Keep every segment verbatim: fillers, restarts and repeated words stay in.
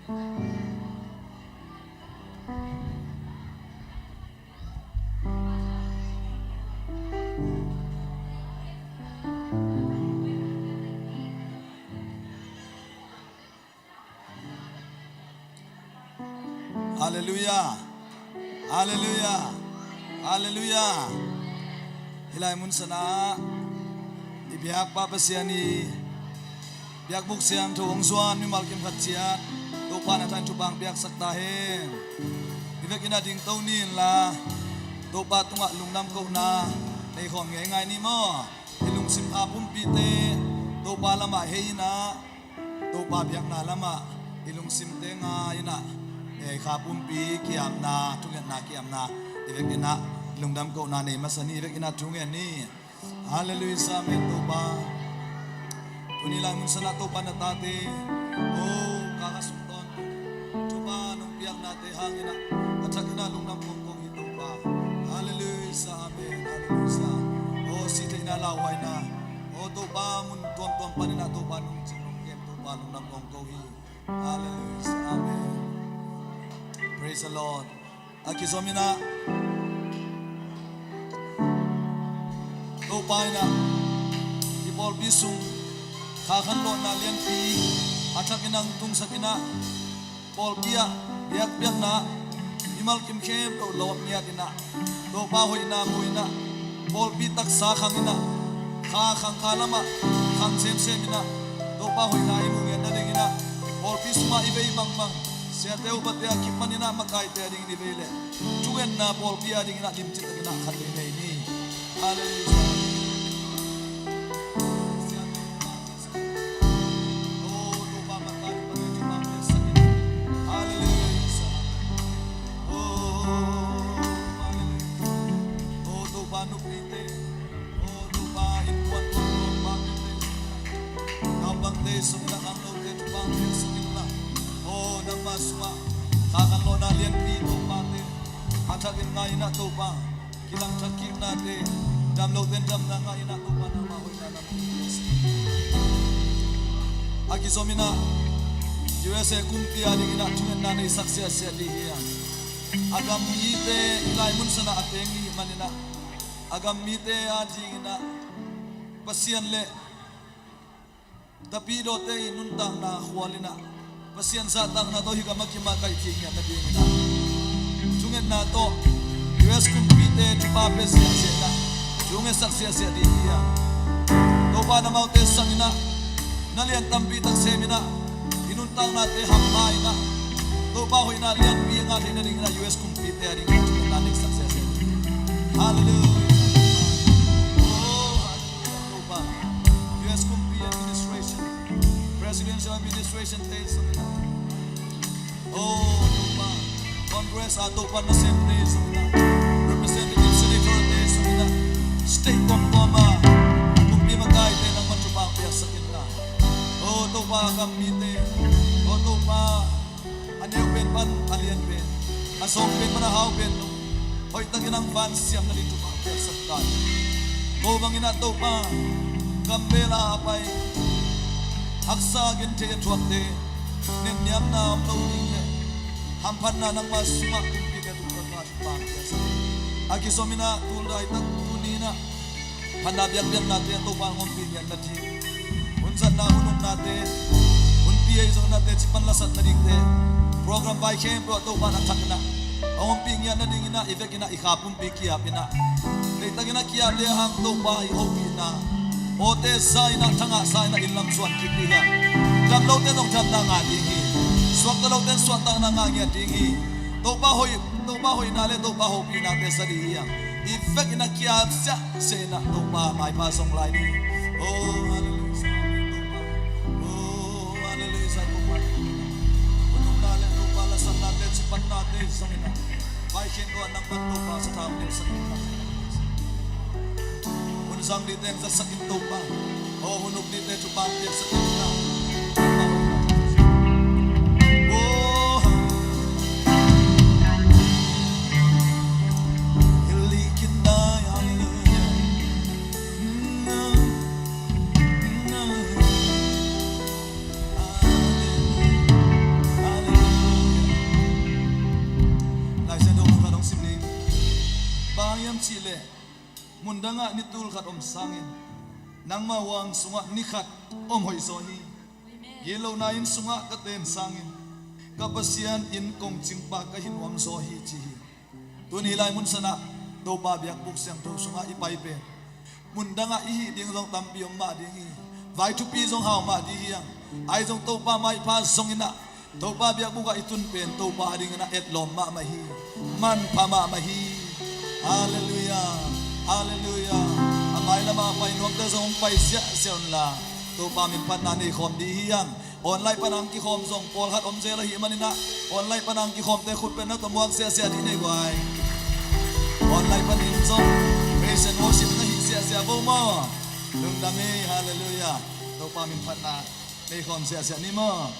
Halleluiah. Halleluiah. Halleluiah. Hih lai mun sanah i biakpa Pasian i biakbuk siangtho hong zuan mimal kim khat ciat Topa na thain thupha piaksak ta hen. Hi vekin a dingto ni inla Topa tungah lungdam kohna nei khawm ngeingai ni maw? I lungsim kha pumpite Topa lamah hei inah Topa biakna lamah i lungsimte ngai inah, eh, kha pumpi kiamna, thungetna kiamna i vekin ah lungdam kohna nei masa ni, i vekin ah thungen ni. Halleluiah, amen. Topa, tuni lai mun sanah Topa na tate, oh, ka ka sungtawn Topa nong piaknate hang inah a thakin ah lungdam kong kong hi Topa. Halleluiah, amen. Halleluiah. Oh, sihtheihna, lauhuaina, oh, Topa mun tuamtuam panin ah Topa nong cing nong kem Topa lungdam kong ko hi. Halleluiah. Amen. Praise the Lord. A kizom inah Topa inah i pawlpi sung kha khanlawhna lianpi a thakin ah hong tungsak inah pawlpi ah biakpiakna mimal kim khempeuh lawp ngiat inah Topa hoihna mu inah pawlpi taksa khang inah kha khang kha lamah khang semsem inah Topa hoihna i mu ngiat nading inah pawlpi sungah i vei bangmang siate upate a kip man inah makaite a dingin i vei leh thungetna pawlpi a dingin ah limci takin ah khat vei nei ni. Halleluiah. A thakin ngai inah Topa kilangthak kiknate, damlote in damna ngah inah Topa nangmah hoihna lam a kizom inah U S A kumpi a ding inah thungetna neihsak siahsiah dih hi a, a gam mite i lai mun sanah a teng i hih man inah a gam mite a ding inah Pasian le Tapidawte i nuntakna khual inah Pasian zahtakna tawh hih gam a kim a kaihthih ngiat nading inah thungetna tawh U S kumpite thupha pia siahsiah inah thungetsak siahsiah dih hi a, Topa na amaute sang inah na lian tampi tak sem inah i nuntaknate hampha inah Topa hoihna lianpi a ngah theih nading inah U S kumpite a ding inah thungetna neihsak siahsiah dih. Halleluiah. Oh, Topa, U S kumpi administration, presidential administration te zong inah, oh, Topa, Congress a Topa nasemte zong inah, representative senator te zong inah, state tuamtuam a kumpi makaite nangman thupha piaksak inla, oh, Topa, a gam mite, oh, Topa, a neu pen pan a lian pen, a sawm pen pan a hau pen hoihtakin hong vansiam nading thupha piaksak ta in. Ko bang inah Topa, gam bel a pai haksa genthei a thuakte, netniamna om lo ding le hamphatna nangma sungah kumpite thupha piaksak in. A kizom inah tul daitak tuni inah phatna biakpiaknate a Topa hong ompih ngiat nading, hun zatna hun uknate, hun pi ei zonate cipan lasat nadingte, program vai khempeuh a Topa na thak inah hong ompih ngiat nading inah i vek inah i kha pumpi ki-ap inah, deihtak inah ki-ap le hang Topa i hopihna awte za inah thangah sa inah inn lam zuan kik dih hi a, damlote zong damna ngah ding hi. Suakta lote in suahtakna ngah ngiat ding hi. Topa hoih, Topa hoihna le Topa hopihnate sa dih hi a, i vek inah ki-ap siahsiah inah Topa maipha zong lai ni. Oh, halleluiah, Topa. Oh, halleluiah, Topa. Hun ukna le Topa lasatnate cipannate zong inah vai khempeuh ah nangman Topa sathau nilsak inah hun zang dih teng zatsak in Topa. Oh, hun uk dihte thupha piaksak inla. Oh, hallelujah. cih leh, mundangah ni tul khat om sangin nangma huang sungah ni khat om hoih zaw hi. Gitlohna inn sungah ka ten sangin ka Pasian inn kong cingpa ka hi nuam zaw hi, ci hi. Tuni hih lai mun sanah Topa biakbuk siangtho sungah i pai pen mundangah i hih ding zong tampi om mah ding hi. Vai thupi zong hau mah ding hi hang. Ahi zong Topa maipha zong inah Topa biakbukah i tun pen Topa adingin a etlawm mahmah hi. Manpha mahmah hi. Halleluiah. Halleluiah. A mailamah a pai nuamte zong hong pai siahsiah unla Topa min phatna nei khawm dih hi hang. Online pan hong kikhawm zong pawlkhat om zel ahih maninah online pan hong kikhawmte khut pen na tawh muak siahsiah dih nei guai. Online panin zong praise and worship na hih siahsiah bo maw? Lungdam hi. Halleluiah. Topa min phatna nei khawm siahsiah ni maw?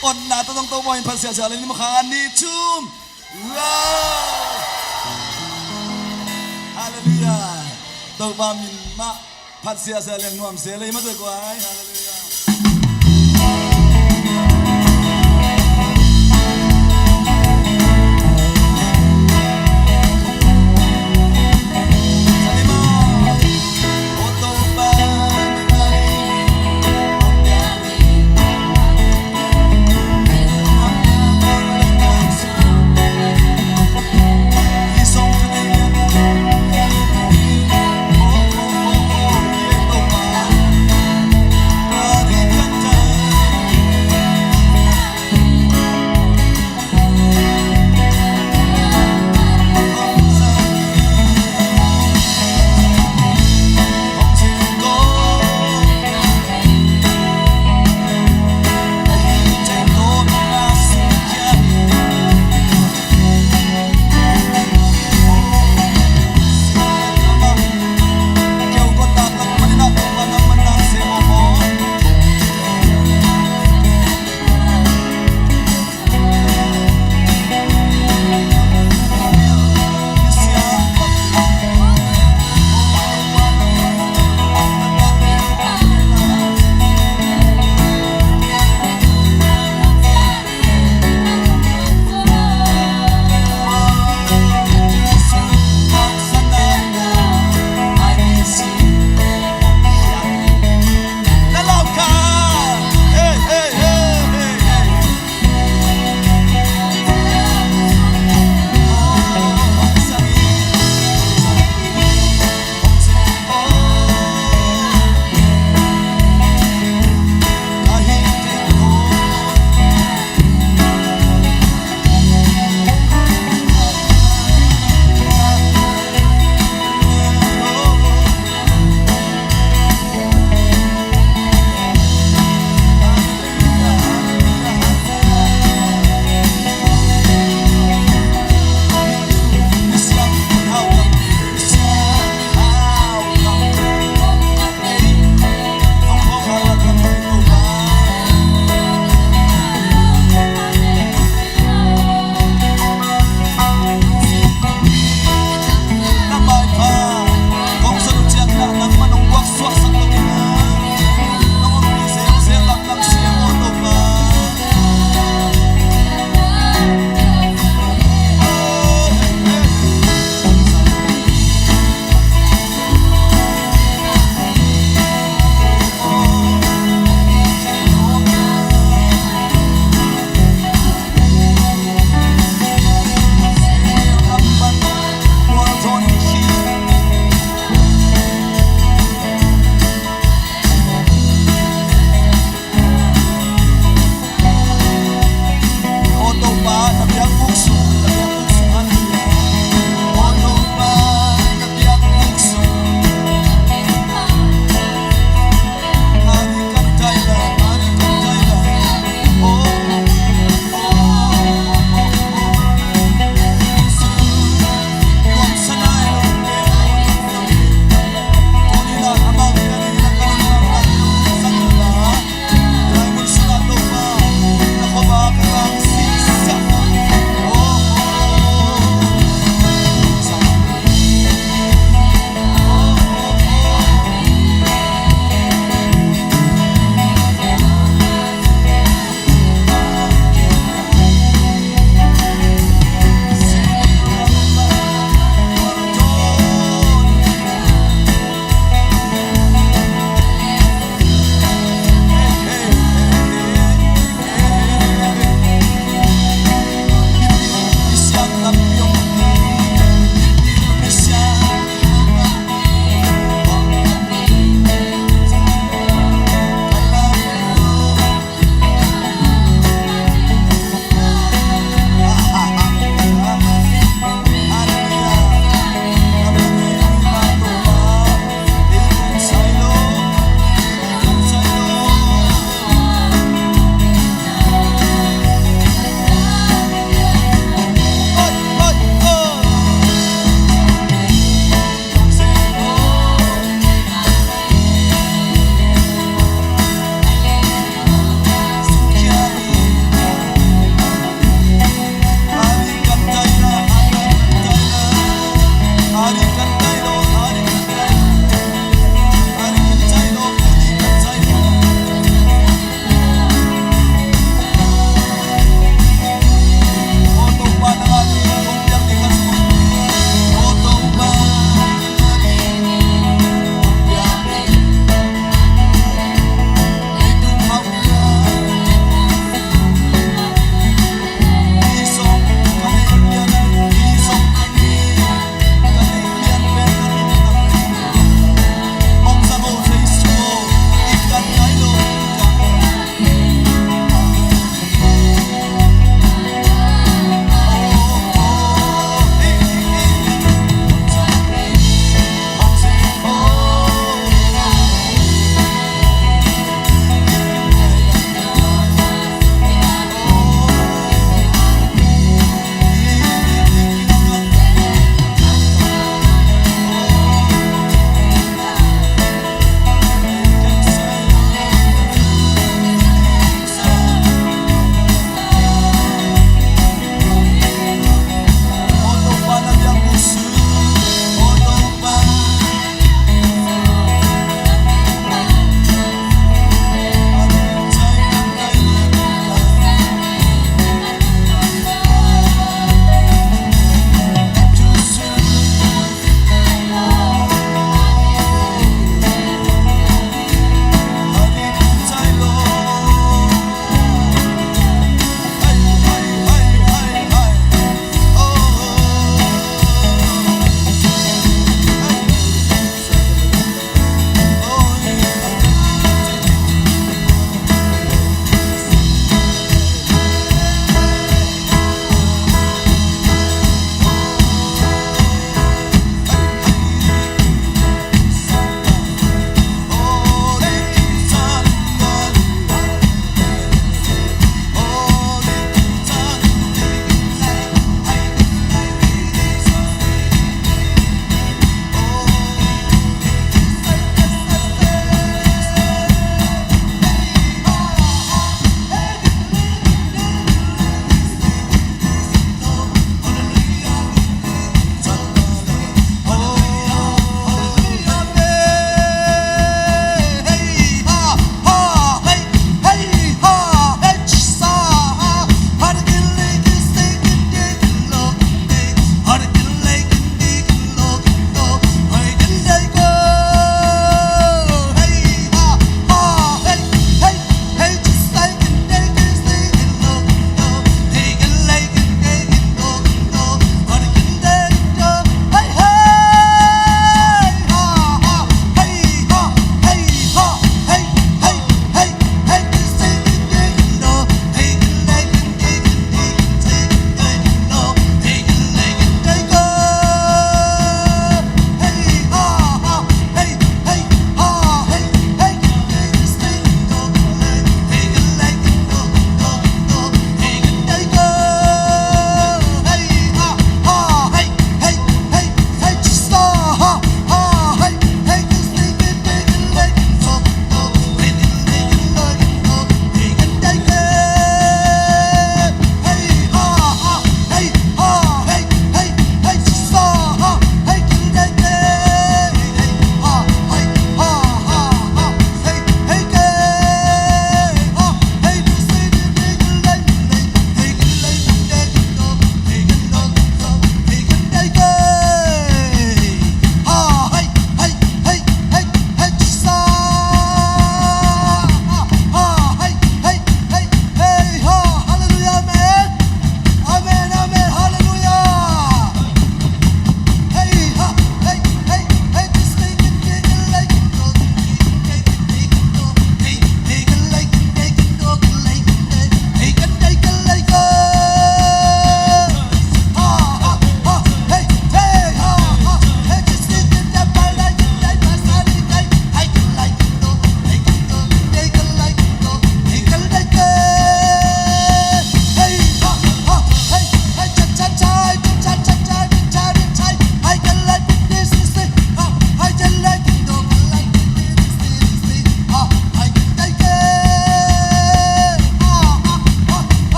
Otna tawh zong Topa min phat siasia leng ni maw, kha ni chum. Wow! Halleluiah. Topa min mah phat siasia leng nuam se lei mah tawh guai. Halleluiah.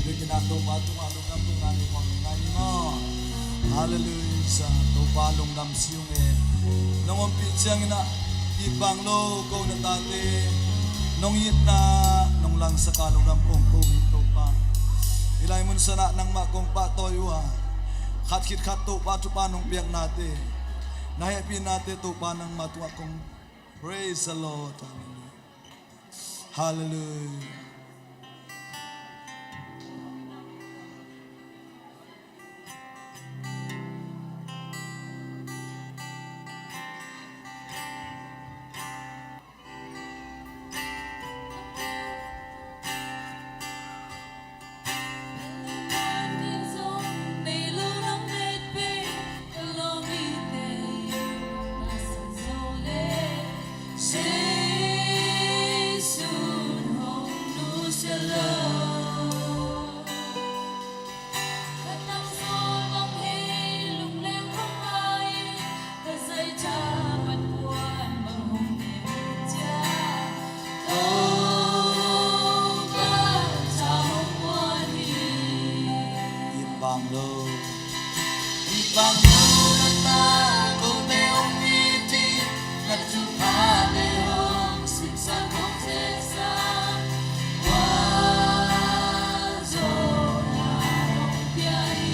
Biakinn ah Topa tungah lungdam kohna nei nuam ing ei maw. Halleluiah. Topa lungdam si ung e. Nong ompih ciangin ah it bang lo ko na tate, nong itna nong langsak a lungdam kong ko hi Topa. Hih lai mun san ah nangmah kong pahtawi uh a, khat khit khat Topa thupha nong piaknate, na hehpihnate Topa nangmah tungah kong praise the Lord. Halleluiah. Halleluiah. It bang lo, it bang lo na ta, kote hong it in, na thuphate hong simsak hong teksa, gualzawhna hong pia hi.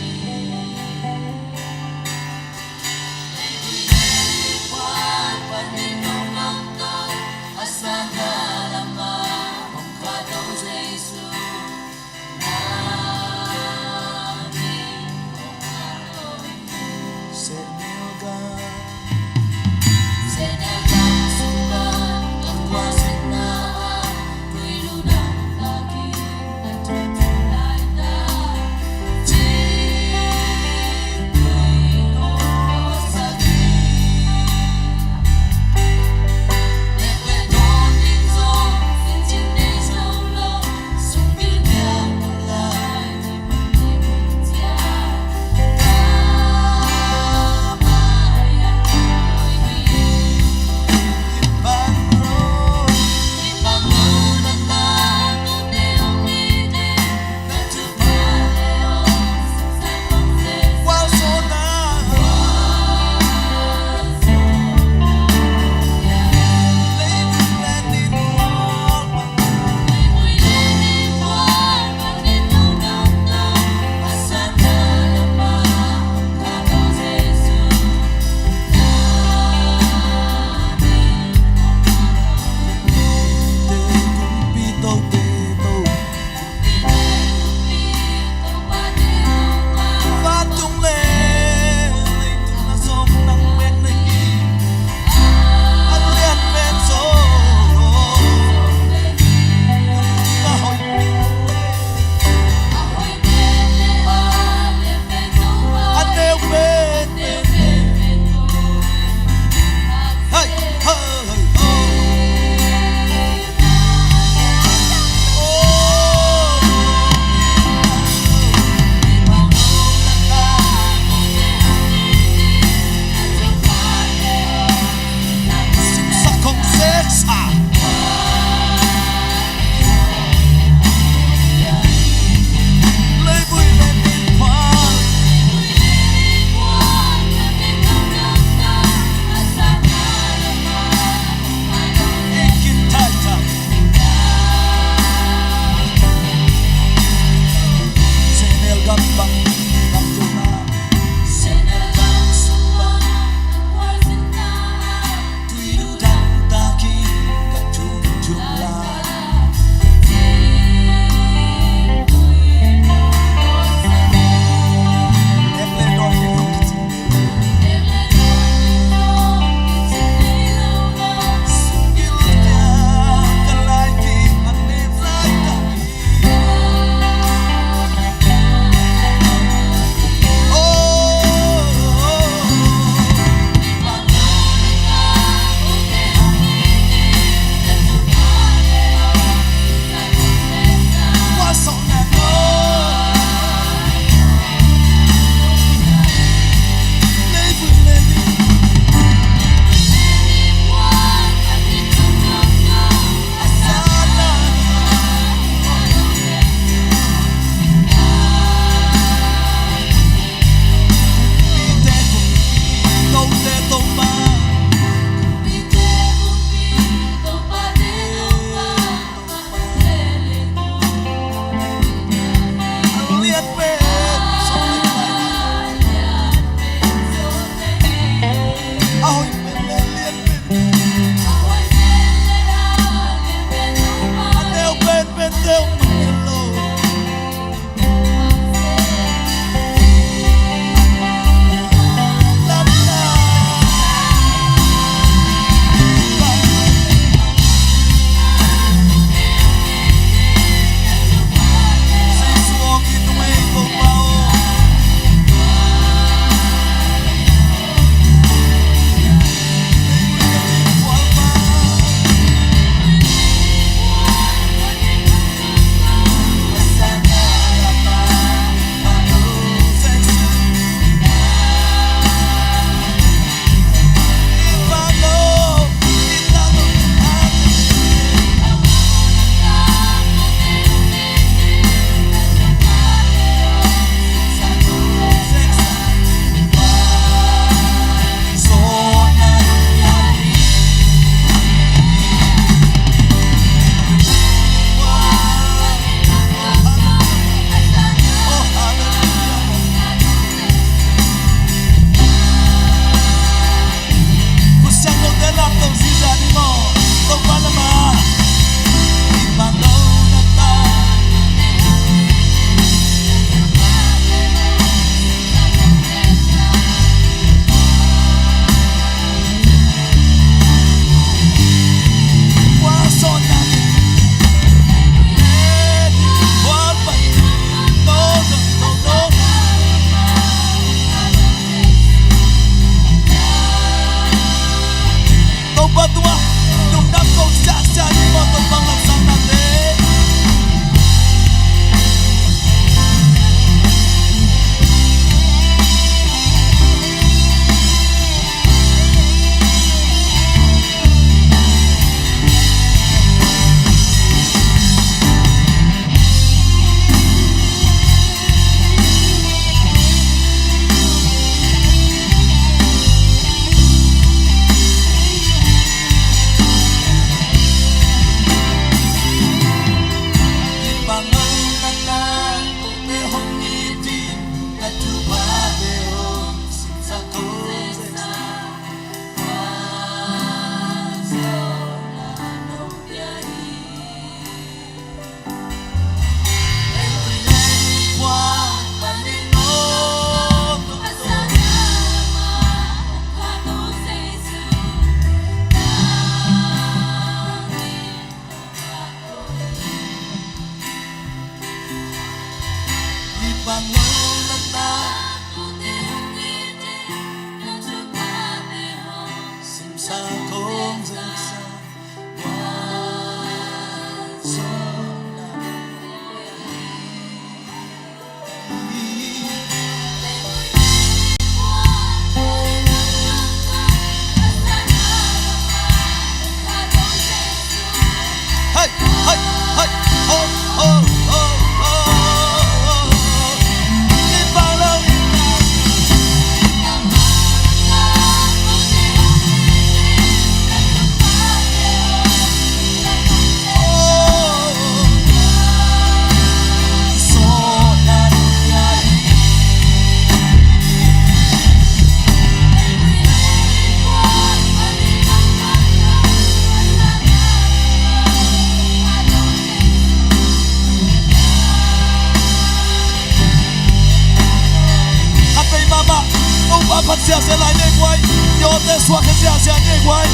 Khat vei mahmah, Topa phat ziahziah lai nei guai. I awte suak khe ziahziah nei guai.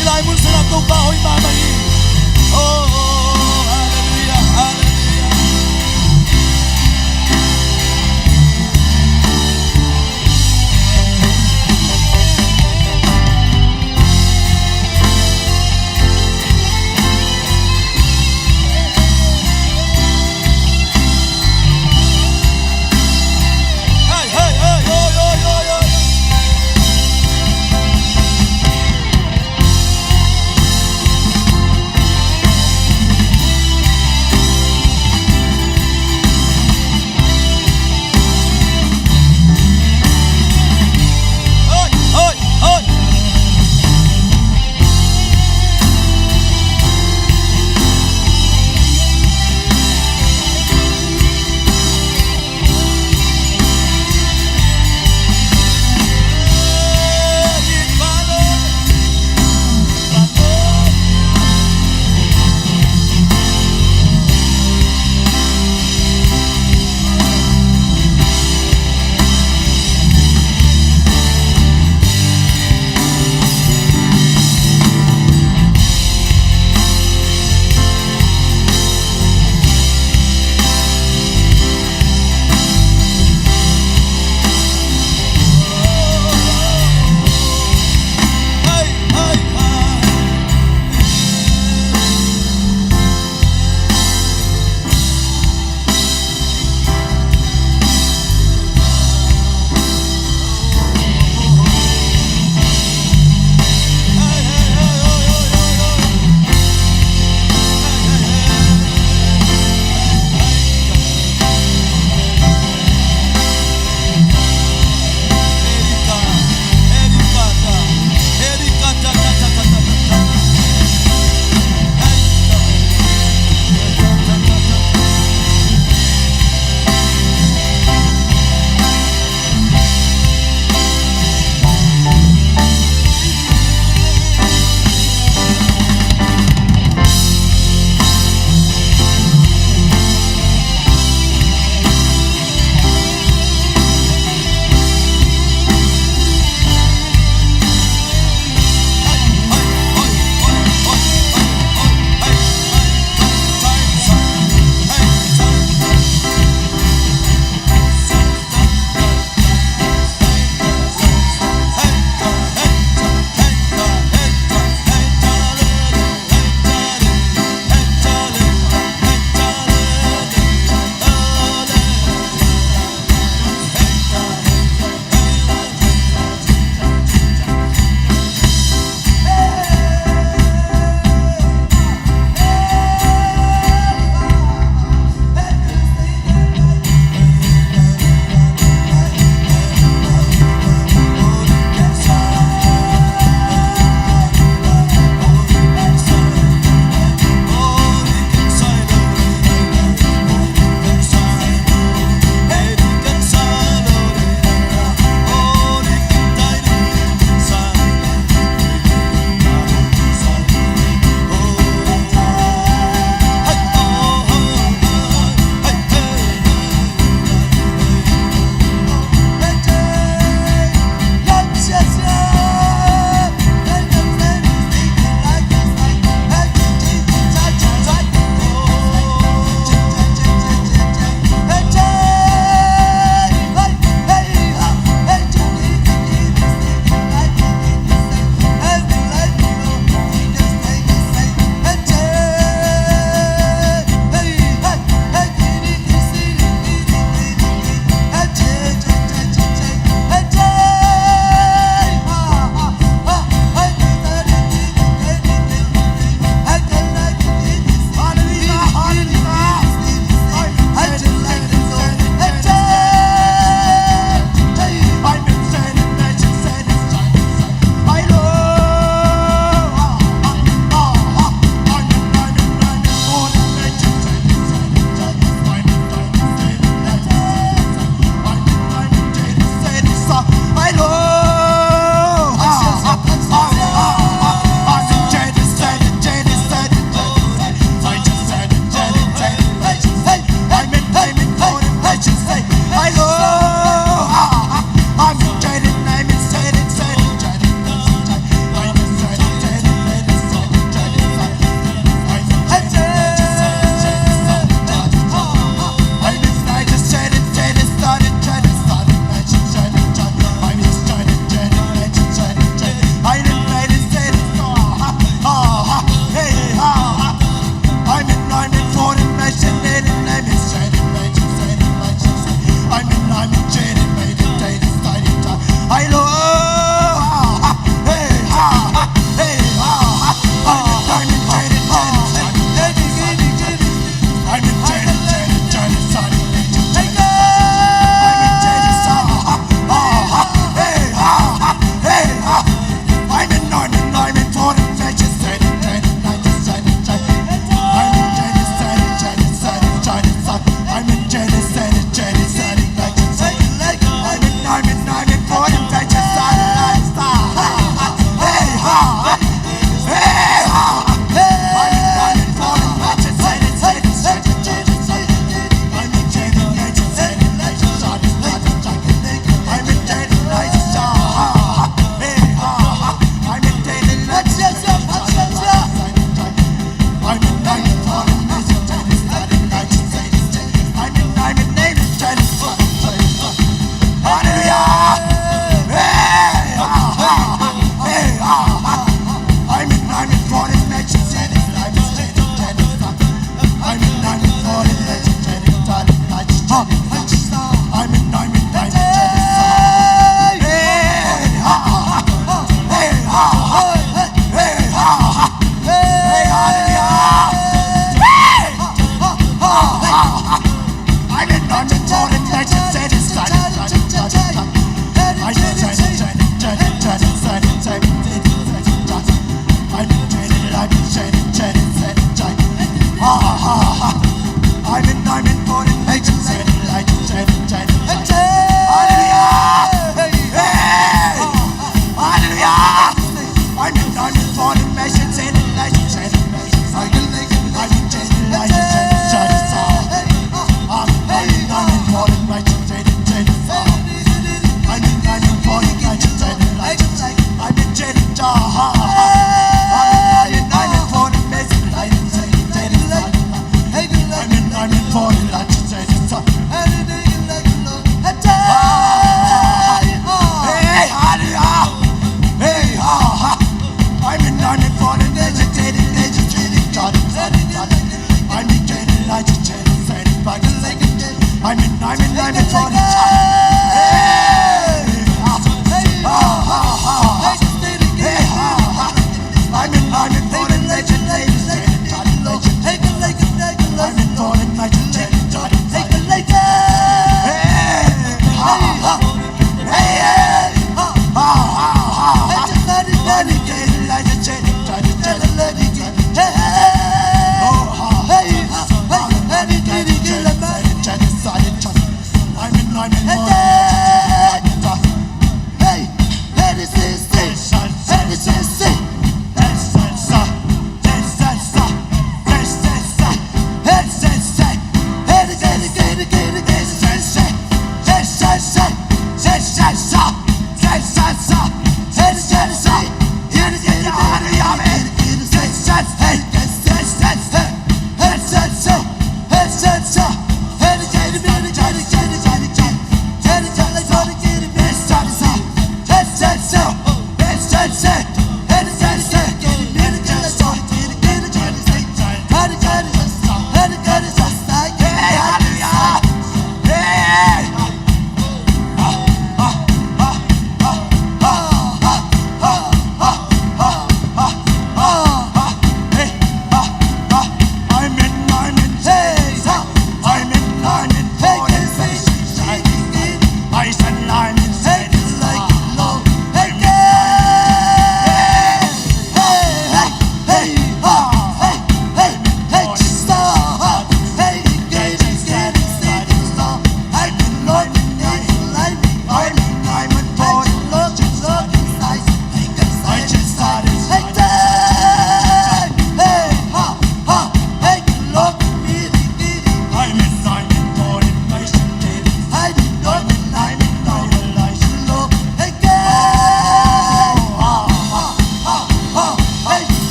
I lai mun sena Topa hoih mahmah hi. Oh, oh, oh, hallelujah, hallelujah.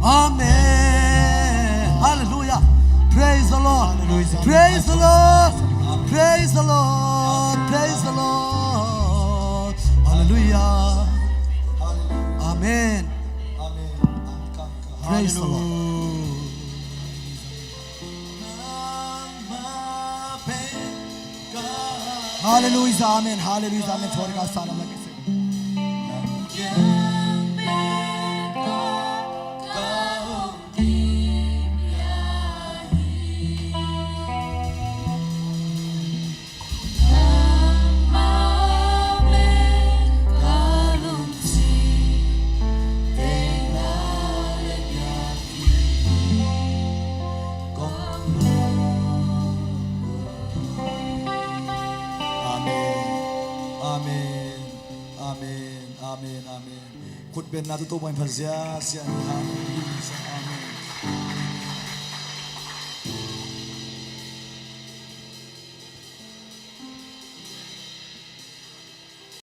Amen. Hallelujah. Praise the Lord. Hallelujah. Praise the Lord. Praise the Lord. Praise the Lord. Hallelujah. Amen. Praise the Lord. Hallelujah. Amen. Hallelujah. Amen. Amen. Amen. Amen. Amen. Amen. Khutbetna tutup in phat ziahziah ni hang.